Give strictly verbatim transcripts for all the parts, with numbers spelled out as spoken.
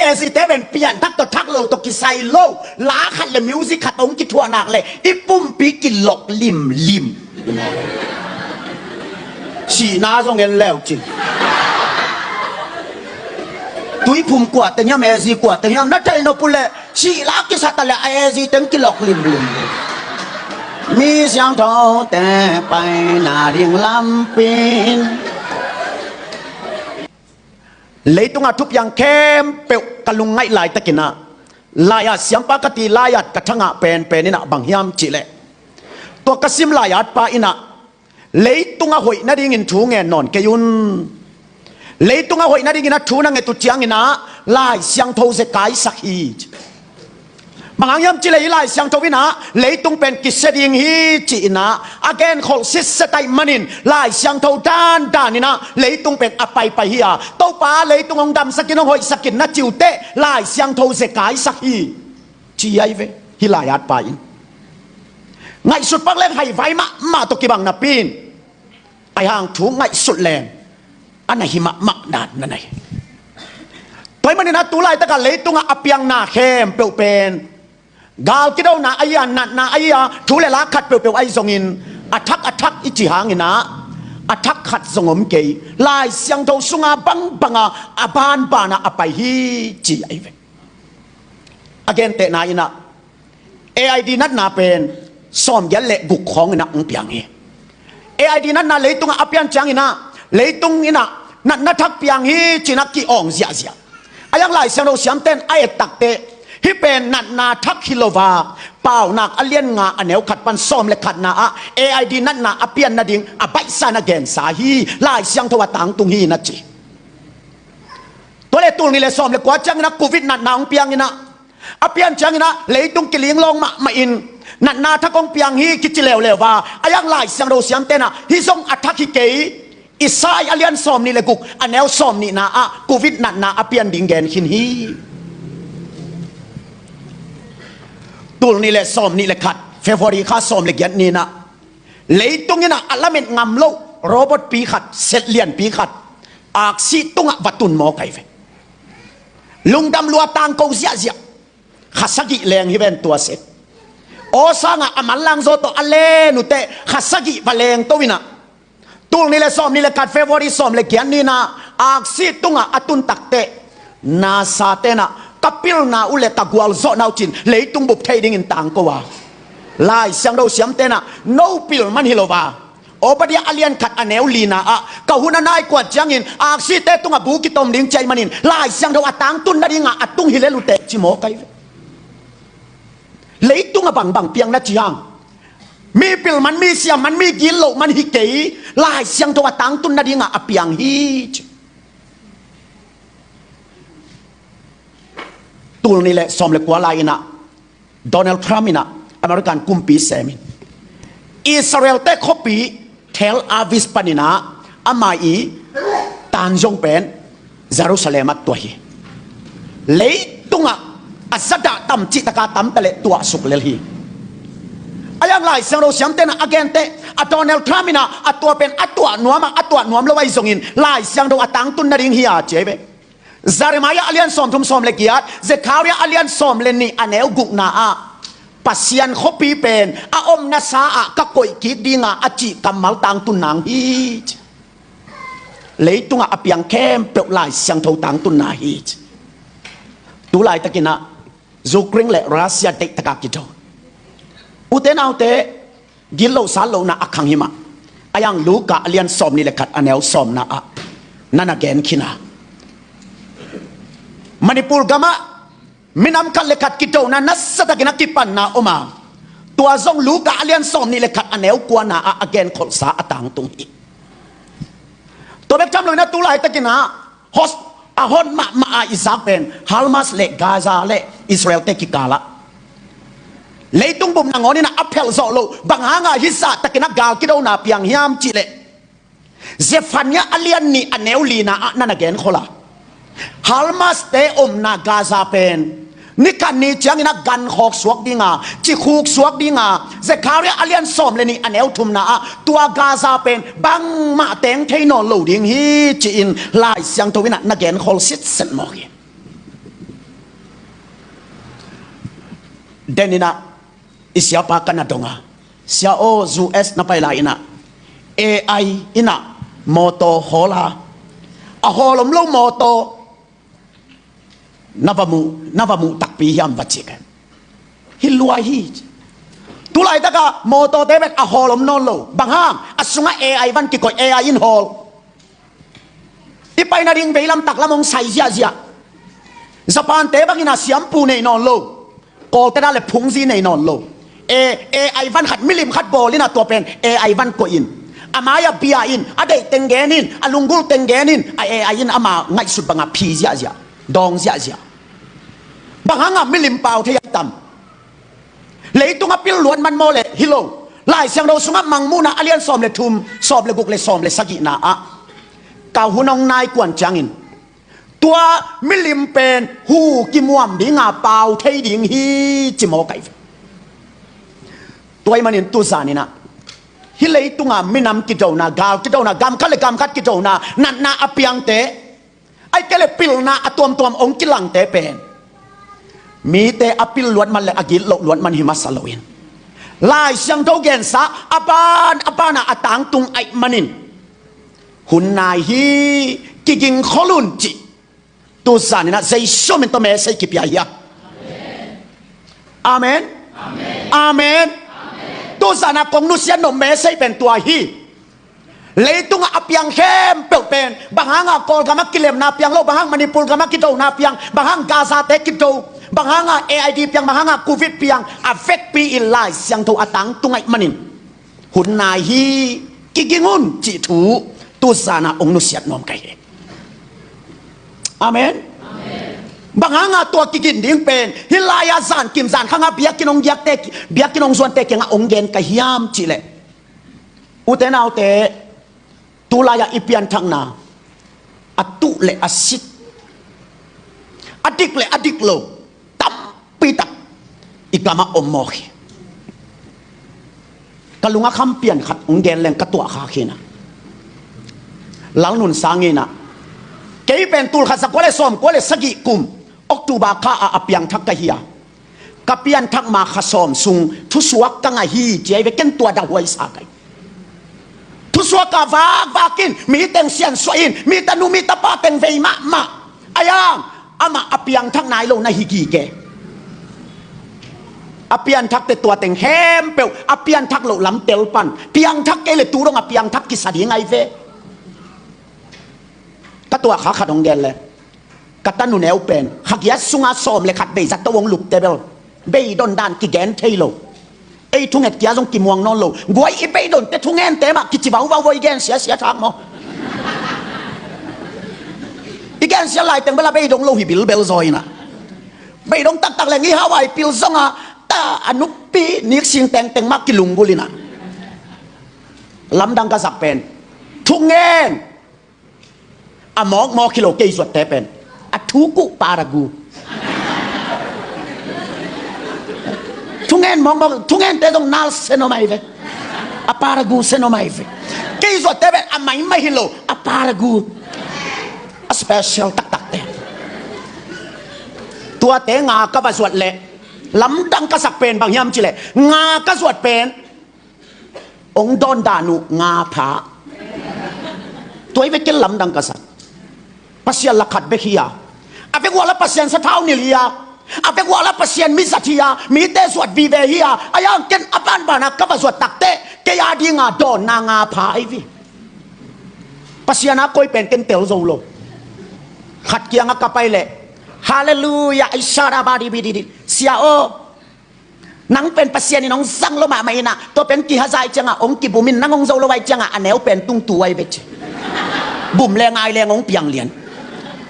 Ezite pen pianthak tawh thak lo tawh kisai lo. La khat le music khat hong kithuah nak le i pumpi kilok limlim. Sihna zong en leu cin. Tuiphum kuate hiam, ezi kuate hiam na thei nop uh leh sihla kisat a le a ezi teng kilok limlim. Mi siangthote paina ding lampi in. Leitunga thupiang khempeuh ka lungngaih laitakinah, lai-at siampa ka ti lai-at ka thangah penpen inah bang hiam cihleh, tua ka sim lai-at pa inah leitunga hoih nadingin thu ngen nawn kei un. Leitunga hoih nadingin a thu na nget uh cianginah Lai Siangtho zekaisak hi. Bang hang hiam cihleh hih Lai Siangtho inah leitung pen kisia ding hi ci-inah a genkholh sitset ahih manin Lai Siangtho dandan inah leitung pen a paipai hi a, Topa leitung hong damsakin hong hoihsakin na ci uh teh Lai Siangtho zekaisak hi ci ahi ve hih lai-at pa in. Ngaihsut pak leng haivai mahmah tawh kibang napi in, ahi hang thu ngaihsut leng a na hi mahmah dan na nei. Tua ahih manin a tu laitakah leitungah a piangna khempeuh pen gal kidona ahi a, natna ahi a, thu le la khat peuhpeuh ahi zongin a thak a thak i ci hanginah a thak khat zong om kei. Lai Siangtho sunga bangbanga a banbana a pai hi ci ahi ve. A gentehna inah A I D natna pen sawmgiat le guk khawng inah hong piang hi. A I D natna leitungah a pian cianginah leitung inah natna thak piang hi cinah ki-awng ziahziah. A yang Lai Siangtho siamten a et takteh hih pen natna thak hi lo a, Paunak a lian nga a neu khat pan sawm le khatna ah A I D natna a pian nading a baihsa na gensa hi, Lai Siangtho a tangtung hi na ci. Tua le tul nih le sawm le kua cianginah Covid natna hong pianginah a pian cianginah leitung kilinglawng mahmah in natna thak hong piang hi kici leuleu a, a yang Lai Siangtho siamtenah hih zong a thak hi kei, Isai a lian sawm nih le guk a neu sawm nihna ah Covid natna a pian ding gen khin hi. Tul nih le sawm nih le khat February kha sawm le giat ninah leitung inah a lamet ngam loh robot pi khat, set lianpi khat aksi tungah va tun mawk ahi ve. Lungdam lua tangko ziahziah. Kha sagih leng hi ven tua set. Aw sangah a manlang zaw tawh a len uh teh kha sagih va leng to inah tul nih le sawm nih le khat February sawm le giat ninah aksi tungah a tun takteh NASA tenah ka pilna uh le ka gualzawhna uh cin leitung bup thei dingin tangko a, Lai Siangtho siamtenah no pil man hi lo a, Obadiah a lian khat a neu lina ah ka hun a nai kuat ciangin aksite tungah bu kitom ding ci ahih manin Lai Siangtho a tangtun nadingah a tung hi lel uh teh ci mawk ahi ve. Leitung a bangbang piang na ci hang, mi pil man, mi siam man, mi gitloh man hi kei, Lai Siangtho a tangtun nadingah a piang hi ci. Tul nih le sawm le kua lai inah Donald Trump inah American kumpi semin Israel te khuapi Tel Aviv paninah ama i tanzong pen Jerusalem ah tuah hi. Leitungah a zadah tam cihtaka tamta le tuahsuk lel hi. A yang Lai Siangtho siamtenah a genteh a Donald Trump inah a tua pen a tuah nuamah a tuah nuam lo ahi zongin Lai Siangtho a tangtun nading hi a ci ahi ve. Jeremiah a lian sawmthum sawm le giat, Zekhariah a lian sawm le nih a neu gukna ah Pasian khuapi pen a omna sa ah ka koih kik dinga a cih kammal tangtun nang hi ci. Leitungah a piang khempeuh Lai Siangtho tangtunna hi ci. Tu laitakinah Ukraine le Russia deihtaka kido. Ute naute, gitloh satlohna a khang hi mah. A yang Luka a lian sawm nih le khat a neu sawmna ah na na gen khin a, Manipur gamah minam khat le khat kidona nasatakin a kipanna om a, tua zong Luka a lian sawm nih le khat a neu kuana ah a genkholhsa a tangtung hi. Tua bek tham loin a tu laitakin ah hot, a hot mahmah a i zak pen Hamas le Gaza le Israel te kikalah leitung bup nangawnin ah a phelh zawh loh, bang hangah hih zahtakin a gal kidona piang hiam cihleh Zephaniah a lian nih a neu lina ah na na genkhol a, Hamas te omna Gaza pen ni khat ni ciangin a gankhawk suak dinga, cikhuk suak dinga, Zekhariah a lian sawm le nih a neu thumna ah tua Gaza pen bangmah teng thei nawn lo ding hi ci-in Lai Siangtho in ah na genkhol sitset mawk hi. Den inah i siapa ka na dong a, "Sia aw, U S na pai lai inah A I inah mawtaw hawl a, a hawl om lo mawtaw na va muh, na va muh takpi hiam?" va ci ka. "Hi lua hi. Tulaitakah mawtawte bek a hawl om nawn lo. Bang hang? A sungah A I van kikoih, A I in hawl. I paina ding veilam taklam hong sai ziahziah. Japan-te bangin a siampu nei nawn lo. Kawlte dah le phungzi nei nawn lo. A, A I van khat, milim khat bawl inah tua pen A I van koih in, a mai-ah bia in, a deih teng gen in, a lunggulh teng gen in, a A I in ama ngaihsut bangah phi ziahziah, dawng ziahziah. Bang hangah milim pau thei a tam? Leitung a pil luat man maw le? Hi lo. Lai Siangtho sungah Mangmuhna a lian sawm le thum, sawm le guk le sawm le sagihna ah, ka hun hong nai kuan ciangin tua milim pen hu kimuam dinga pau thei ding hi, ci mawk ahi ve. Tua ahih manin tuzan inah hih leitunga minam kidona, gal kidona, gam khat le gam khat kidona, natna a piangte, ahih kei le pilna a tuamtuam hong kilangte pen mite a pil luat man le a gitloh luat man hi masa loin, Lai Siangtho gensa a ban a banah a tangtung ahih manin, hun nai hi, kiging khol un, cih tuzan inah Jesu min tawh message kipia hi a. Amen. Amen. Tuzan a kong nusiat nop message pen tua hi. Leitungah a piang khempeuh pen, bang hangah Kawlgamah kilemna piang lo, bang hang Manipur gamah kidona piang, bang hang Gaza-te kido, bang hangah A I D piang, bang hangah Covid piang, a vekpi in Lai Siangtho a tangtung ahih manin, hun nai hi, kiging un, cih thu tuzan a hong nusiat nuam ka hi. Amen. Bang hangah tua kigin ding pen, hih lai-a zan kim zan khangah biakinn hong giakte, biakinn hong zuante kiangah hong gen ka hiam cih leh, ute naute, tulai-ah i pianthakna a tuh le a sit, a dik le a dik lo tampitak i gamah om mawk hi. Ka lung a kham pian khat hong gen leng ka tuahkhak hi inah, Lalnunsang inah, kei pen tul khat za kua le sawm kua le sagih kum October kha ah a piangthak ka hi a, ka pianthak ma kha sawm sung thusuak ka ngah hi, ci ahi ve. Ken tua dah huaisa ka hi. Thusuak a vakvak in, mi teng siansuah in, mi tanu mi tapa teng vei mahmah. Ayang, amah a piangthak nai lo na hi gige. A pianthakte tua teng khempeuh a pianthak loh lam tel pan, piangthak kei le tu dong a piangthak kisa ding ahi ve. Ka tuahkhak khat hong gen le, ka tanu neu pen kha giat sunga sawm le khat bei zato hong lupte bel, beidon dan kigen thei lo. Ei thunget kia zong kimuang nawn lo. Guai, i beidonte thungente mah kici vauvau vaw, i gen siasia thak maw? I gen sia laiteng bel a beidong lo hi bilbel zaw inah, beidong taktak leng i hau ai pil zongah ta a nupi niksing tengteng mah kilunggulh inah, lamdang ka zak pen, thungen a mawkmawk hi lo, kei zuatte pen a thuk uh paragu. Thungen mawkmawk, thungente zong nal sen om ahi ve. A paragu sen om ahi ve. Kei zuatte pen a maimai hi lo, a paragu, a special taktakte. Tuate nga ka va zuat leh lamdang ka sak pen bang hiam cih leh, nga ka zuat pen hong dawn dan uh nga pha. Tua hi ve, ken lamdang ka sak. Pasian la khat bek hi a, a vek uah la Pasian sathau nilh hi a, a vek uah la Pasian mizat hi a, mite zuat vive hi a, a yang ken a banbana ka va zuat takteh kei a dinga dawnna nga pha ahi ve. Pasian a koi pen ken tel zo lo. Khat kiangah ka pai leh, Halleluiah, ai sara ba di bi di di, sia aw, nang pen Pasian in hong zang lo mahmah inah, tua pen kihazai ciangah hong kibum in, nang hong zo lo ai ciangah a neu pen tungtu ai ve ci. Bum le ngai leng hong piang lian.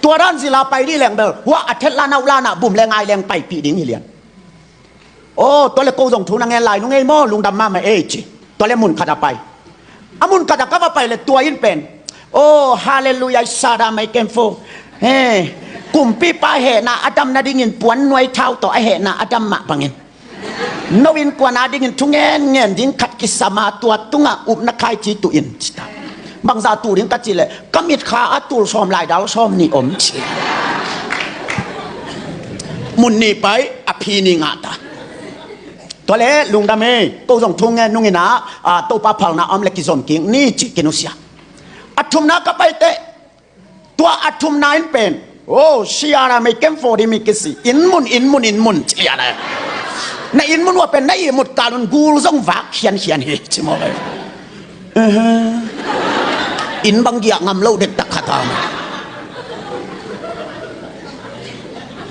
Tua dan zila pai dih leng bel, huah a thetlan auhlanah bum le ngai leng paipih ding hi lian. Aw, tua le ko zong thu na ngen lai nung ei maw, lungdam mahmah ei ci. Tua le mun khat a pai. A mun khat a ka va pai le tua in pen, aw, halleluiah, i sada mai ken fo. He, kumpipa hehna a dam nadingin puan nuai thau tawh a hehna a dam mah bangin, no innkuan a dingin thungen ngen ding khat kisam a, tua tungah upna khaici tuh in ci ta. Bangzah tuh ding ka cih leh, ka mitkha a tul sawm lai dal sawm nih om ci. Mun nih pai a phi nih ngah ta. Tua le lungdam ei, ko zong thu ngen nungin ah, a, Topa phalna om le kizom kik ni cih kinusia. A thumna ka paite, tua a thumna in pen, o, siara mei kem fo di mi kisi, inn mun, inn mun, inn mun, siara. Na inn mun ua pen na ihmut kalun gul zong vak khiankhian hi, ci mawk ei. Inn bang giah ngam lo dektak khat a.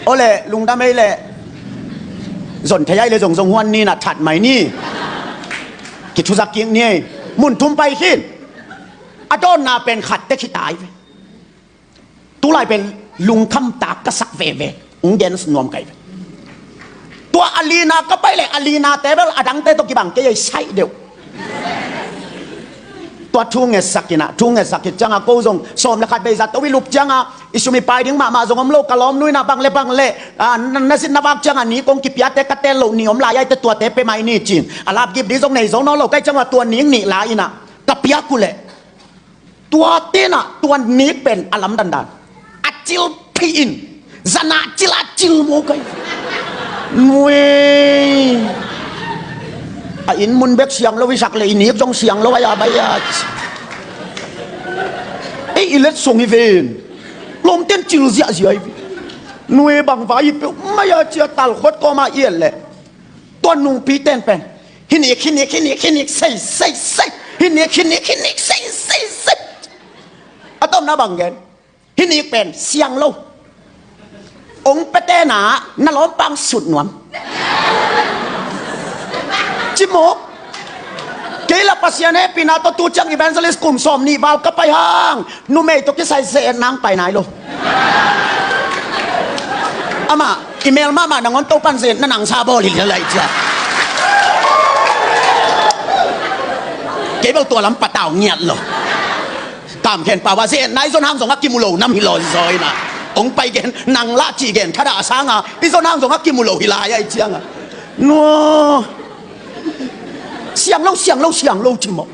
Ole, lungdam ei le. Zon thei ai le zong zong huan ni na that mai ni. Kithuzak kik ni ei. Mun thum pai khin. A dawnna pen khat te khitai ve. Tulai pen lungkham tak ka sak veve. Ung gen nuam kai ve. Tua a lina ka pai le a lina te bel a dangte tawh kibang kei ei saih deuh. Tua thu ngetsak in ah, thu ngetsak khit ciangah ko zong sawm le khat beizat to i lup ciangah i sum i pai ding mahmah zong om lo, ka lawmnu in ah bang le bang le, a, na, na zin na vak ciangah ni kong kipiate ka tel loh ni om lai ai te tuate pe mai ni cin. A lapgip ding zong nei zo nawn lo kai ciangah tua ning nih lai in ah ka piak uh leh. Tua tenah tua nik pen a lamdandan a cil phih in, zana cil a cil maw kai. Nui. A inn mun bek siang lo i sak le i nik zong siang lo ai a bai a. Ei i let sung i ven. Lomten cil ziahziah i ven. Nui bang vai i peuh mai a cia tal khot kawma i et leh. Tua nungpi ten pen hinik, hinik, hinik, hinik, sei, sei, sei. Hinik, hinik, hinik, sei, sei, sei. A tomna bang gen. Hinik pen siang lo. Ong petena na lawmpang sut nuam. Cimawk. Kei la Pasian hehpihna tawh tu ciang evangelist kum sawm nih val ka pai hang. Numei tawh kisai ze-et nang pai nai lo. Amah i mel mahmah nangawn Topan ze-et na nang sa bawl hi lai cia. Kei bel tua lam patau ngiat lo. Kamkhen pau a ze-et nai zon hang zong a kimu lo nam hi lo zaw ina. Ong pai gen nang lah cih gen thada a sanga i zon hang zong a kimu lo hi lai ai cianga. Nua. Siang lo, siang lo, siang lo ci maw.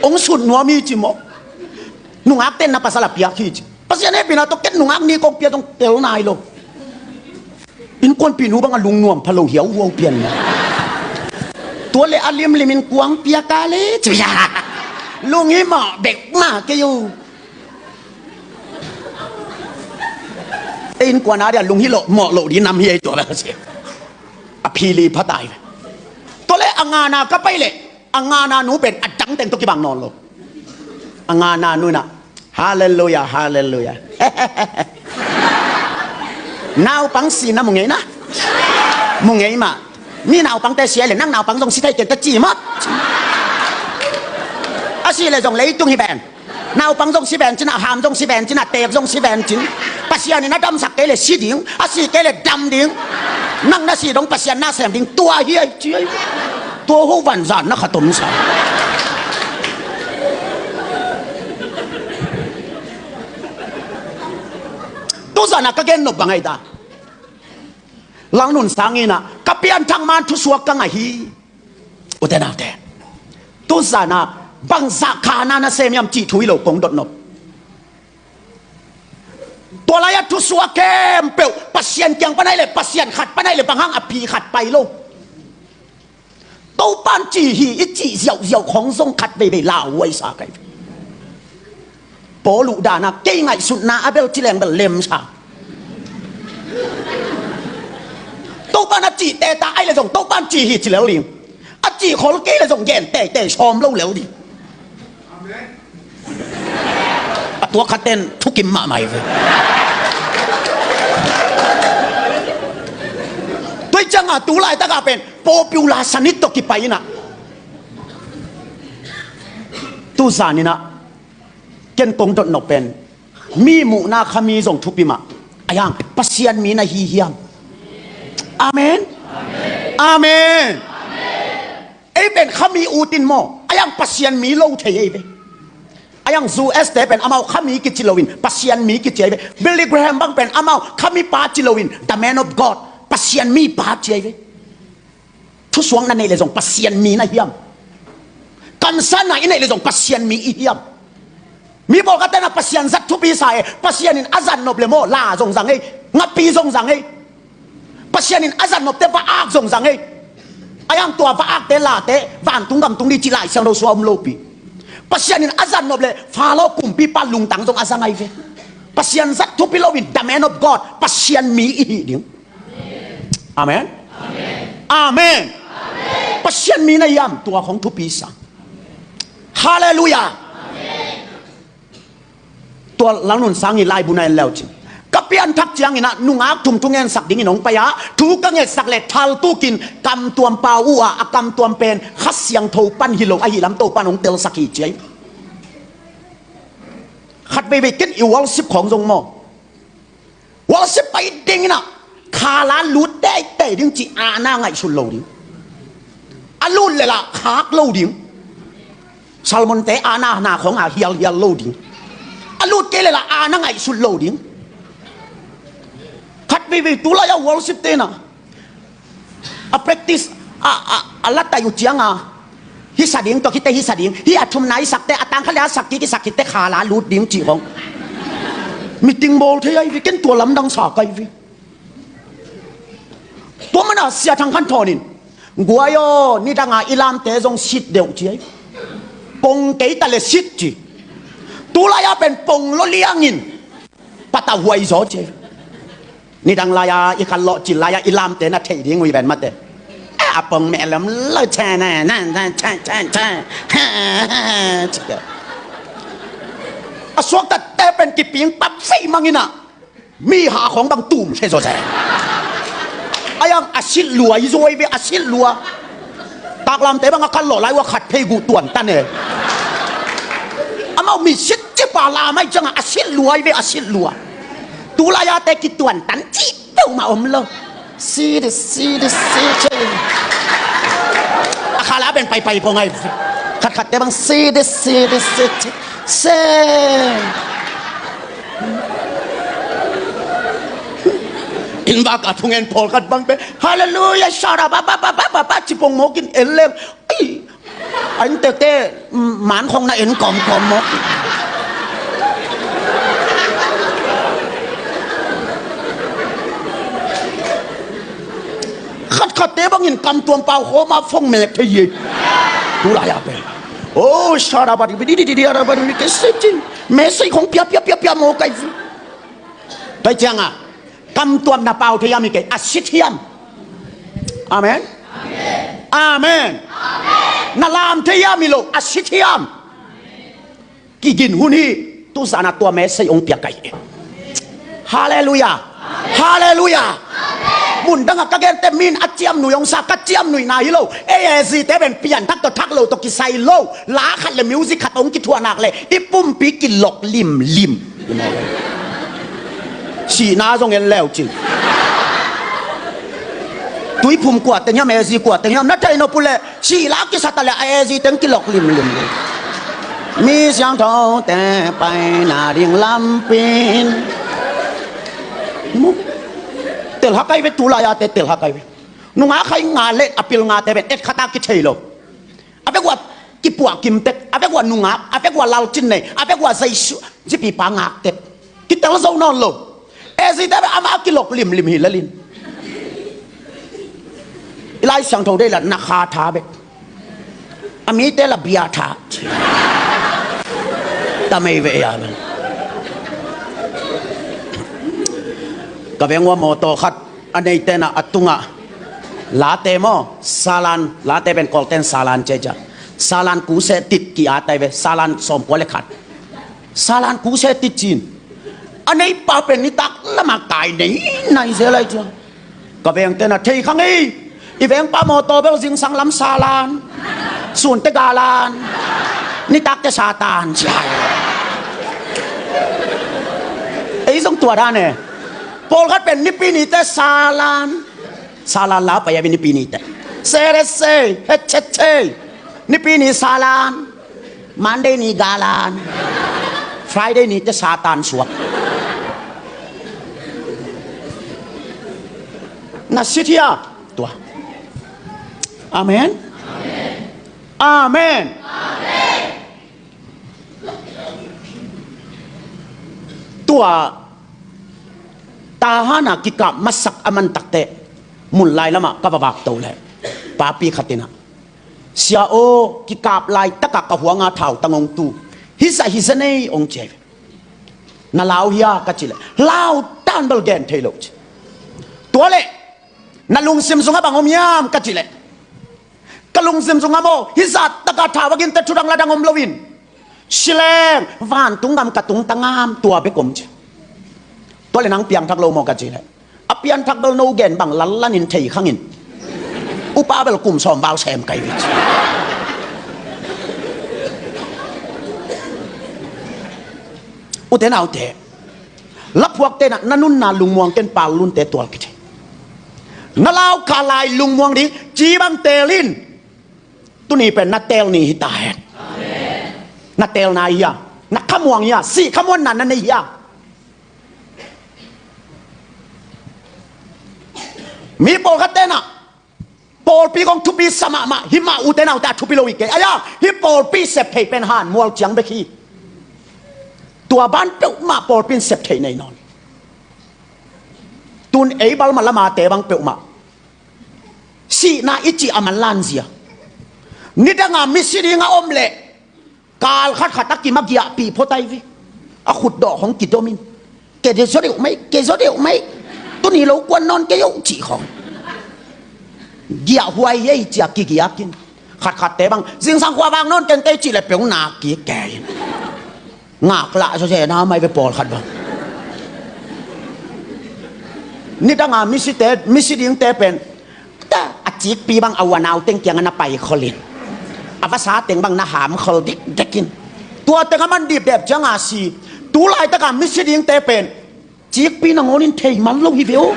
Ong sut nuam hi ci maw. Nungak ten na pasal a piak hi ci. Pasian hehpihna tawh ken nungak ni kong pia zong tel nai lo. Innkuanpihnu bang a lungnuam pha lo hiauhuau pian na. Tua le a limlim in kuang piak a le ci. Lung hi mawh bek mah kei uh. Ei innkuan a dia lung hi lo mawh lo di nam hi ei tua bek a si. A phili pha tai. Tua le a ngana ka pai le a ngana nu pen a dang teng tawh kibang nawn lo. A ngana nu ina. Halleluia, halleluia. Naupang si na mu ngei na. Mu ngei mah. Mi naupangte sia le nang naupang zong si thei ken ta ci mah. A si le zong leitung hi ven. Naupang zong si ven cin a, ham zong si ven cin a, teek zong si ven cin. Pasian in a damsak kei le si ding, a si kei le dam ding. Nang na si dong Pasian na sem ding tua hi ai ci ai. Tua ho vanzan na khat om sa. Tuzan a ka gen nop bang ai ta. Langnun sang ina ka pianthak man thusuak ka ngah hi. Ute naute, tuzan a bangzah khana na sem hiam cih thu hi lo kong dot nop. Tua lai a thusuak khempeuh Pasian kiang pan ai le Pasian khat pan ai le bang hang a phi khat pai lo. Topan ci hi i cih ziauziau khong zong khat veivei lauhuai sa kai. Paul uh dana kei ngaihsutna a bel ci leng bel lem sa. Topan a cih teta ai le zong Topan ci hi ci lel ding. A cih khol kei le zong gen teitei sawm lo lel ding. A tua khaten thukim mahmah hi ve. Tua hi cianga tu laitakah pen popular sanit tawh kipai ina. Tuzan ina ken kong dot nop pen mi muhna khami zong thupi mah. Ayang Pasian mi na hi hiam? Amen. Amen. Ei pen khami utin maw? Ayang Pasian mi lo thei ei ve. Ayang U S te pen amau khami kici loin Pasian mi kici ai ve. Billy Graham bang pen amau khami pa ci loin the man of God, Pasian mi pa ci ai ve. Thusuang na neih le zong Pasian mi na hiam? Kansan na i neih le zong Pasian mi i hiam? Mi bawlkhatte na Pasian zat thupi sa e. Pasian in a zat nop le maw la zong zang ei. Ngapi zong zang ei. Pasian in a zat nopte va ak zong zang ei. A yang tua va-akte late vantung gam tung ding cih Lai Siangtho sung a om lopi. Pasian in a zat nop leh Faro kumpipa lungtang zong a zang ahi ve. Pasian zat thupi loin the man of God, Pasian mi i hih ding. Amen. Amen. Pasian mi na hiam, tua khong thupi sa. Halleluiah. Tua Lalnun Sang i laibu na en leucin, ka pianthak ciangin ah nungak thum thu ngensak dingin hong pai a, thu ka ngetsak leh thaltukin kamtuam pau uh a, a kamtuam pen Kha Siangtho pan hi lo, ahi lam Topan hong telsak hi ci ahi. Khat veivei ken i worship khong zong maw, worship pai dingin ah khala lut teitei ding ci, aana ngaihsut lo ding. A lut leh lah khak lo ding. Salmonte aana na khong a hialhial lo ding. A lut kei leh lah aana ngaihsut lo ding. Khat veivei tulai a worship te na, a practice a, a, a la tai uh ciang a, hih sa ding, tua khit teh hih sa ding, hih a thumna i sak teh, a tang khat leh a sak kik, i sak khit teh khala lut ding cih khong. Meeting bawl thei ahi ve, ken tua lamdang sa ka hi ve. Tua mana Sia Thang Khan Thawn in, guai aw, nidang a i lamte zong sit deuh ci ahi. Pong kei ta leh sit ci. Tulai a pen pong lo liangin patauhuai zaw ci ahi. Nidang lai-a i khanlawh cil lai-a i lamte na theih ding uh hi ven mate. A pong meh lem lo che ne, ne, ne, che, che, che. A suaktatte pen kiping pap vei mang in ah, mi ha khong bang tum se zaw se. A yang a sit lua i zaw ahi ve, a sit lua. Taklamte bang a khanlawh lai uh a khat phei guh tuantan e. Amau mi sit cipa lam ahi ciangah a sit lua ahi ve, a sit lua. Tulai-ate kituantan cih peuhmah om lo. Sit, sit, sit, sit. A khala pen paipai pong ahi ve. Khatkhatte bang sit, sit, sit, sit. Inn bak a thungen pawlkhat bang pen Halleluiah, sara ba ba ba ba ba ba ci pong mawkin en leng. Ai, a inntekte man khong na en kawmkawm maw? Khatkhatte bangin kamtuam pau khawma fong mek thei hi. Tulai-a pen, oh, sara ba di di di di ara ba di di ke se cin. Message khong pia pia pia pia maw kai. Tua ciangah kamtuam na pau thei hiam hi kei, a sit hiam? Amen. Amen. Na lam thei hiam hi lo, a sit hiam? Kigin hun hi. Tuzan a tua message hong piak ka hi. Halleluiah. Halleluiah. Mundang a ka gente min a ciamnuih hong sa, ka ciamnuihna hi lo. Ei, ei, zite pen pianthak tawh thak lo tawh kisai lo. La khat le music khat hong kithuah nak le i pumpi kilok limlim. Sihna zong en leu cin. Tuiphum kua teng hiam, A Z kua teng hiam na thei nop uh leh, sihla kisa ta leh A Z teng kilok limlim. Mi siangthote paina ding lampi in. Telhak ahi ve, tulai-ate telhak ahi ve. Nungak khai nga le a pil ngate pen et khat a kithei lo. A vek uh a kipuah kim tek, a vek uh a nungak, a vek uh a lalcin nei, a vek uh a Jesu zipipa ngak tek. Kitel zo nawn lo. A Z te bek amah a kilok limlim hi lel in. I Lai Siangtho deih la na kha tha bek. A mite la bia tha. Ta mei ve ya bek. Ka veng uh a mawtaw khat a neite na a tungah late maw, salan, late pen Kawlten salan ci a, salan kuse tit ki-at ahi ve, salan sawmkua le khat. Salan kuse tit cin. A neipa pen nitak lamah kai nei nai zel ahi ciang, ka vengte na thei kha ngei. I vengpa mawtaw bel zingsang lam salan, sunte galan, nitakte satan ci a. Ei zong tua dan e. Pawlkhat pen Nipi nite salan. Salan la pai a, Nipi nite. Sere sei, het chet sei. Nipi ni salan. Monday ni galan. Friday nite satan suak. Na sit hia? Tua. Amen. Amen. Tua Tahan a kikap masak a man takteh, mun lai lamah ka va vakto leh, Papi khat in ah, "Sia aw, kikap laitak a ka huang a thautang hong tu, hi sa hi sa nei," hong ci hi. "Na lau hia?" ka cih leh, "Lau tan bel gen thei lo," ci. "Tua leh na lungsim sungah bang om hiam?" ka cih leh, "Ka lungsim sungah maw, hi zahtak a thau a ginte thudang ladang om loin, si leng vantung gam ka tungta ngam, tua bek om," ci. "Tua leh nang piangthak lo maw?" ka cih leh, "A pianthak bel no gen bang lanlan in thei khang in, upa bel kum sawm val sem ka hi," ci. Ute naute, laphuakte in ah na nunna lungmuang ken, pal lunte tual kithei. Na lau kha lai lungmuang ding, ci bang teel in. Tuni pen na teel ni hi ta hen. Na teel nai hia? Na khamuang hia? Sih khamuanna na nei hia? Mi pawlkhatte in ah pawlpi kong thupi sa mahmah hi mah, ute naute, a thupi lo hi kei. Aia, hih pawlpi sep thei pen hanmual ciang bek hi. Tua ban peuhmah pawlpi in sep thei nei nawn. Tun ei balma lamate bang peuhmah sihna i cih a manlan zia. Nidanga misi ding a om leh, kal khatkhat a kim a giahpih phot ai ve. A khutdawh khong kidom in, "Kei zaw deuh mai, kei zaw deuh mai. Tuni lo kuan nawn kei oh," cih khong. Giahhuai ei ci a kigiak in. Khatkhatte bang, "Zingsang khuavak nawn keng kei," cih leh peuh nak kik kei in. Ngaklah zawzen a mai ve pawlkhat bang. Nidanga misite, misi dingte pen, ta, a cikpi bang a uanau teng kiangah na paikhol in, a vasa teng bang na hamkhol dikdek in. Tua teng a man dipdep cianga si. Tu laitaka misi dingte pen cikpi nangawn in thei man lo hi ve aw.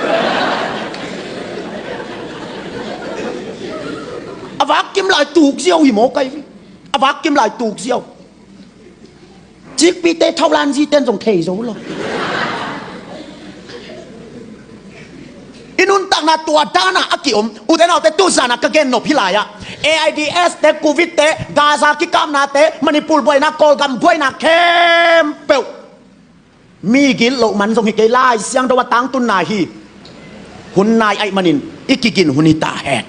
A vak kim lai tuk ziau hi maw kai ve. A vak kim lai tuk ziau. Cikpite thaulan ziten zong thei zo lo. I nuntakna tua dana a kiom. Ute naute, tuzana ka gen nop hi lai-ah, AIDS te, Covid te, Gaza kikapnate, Manipur buaina, Kawlgam buaina khempeuh, mi gin loh man zong hi kei, Lai Siangtho a tangtunna hi. Hun nai aih manin i kigin hun hi ta hen.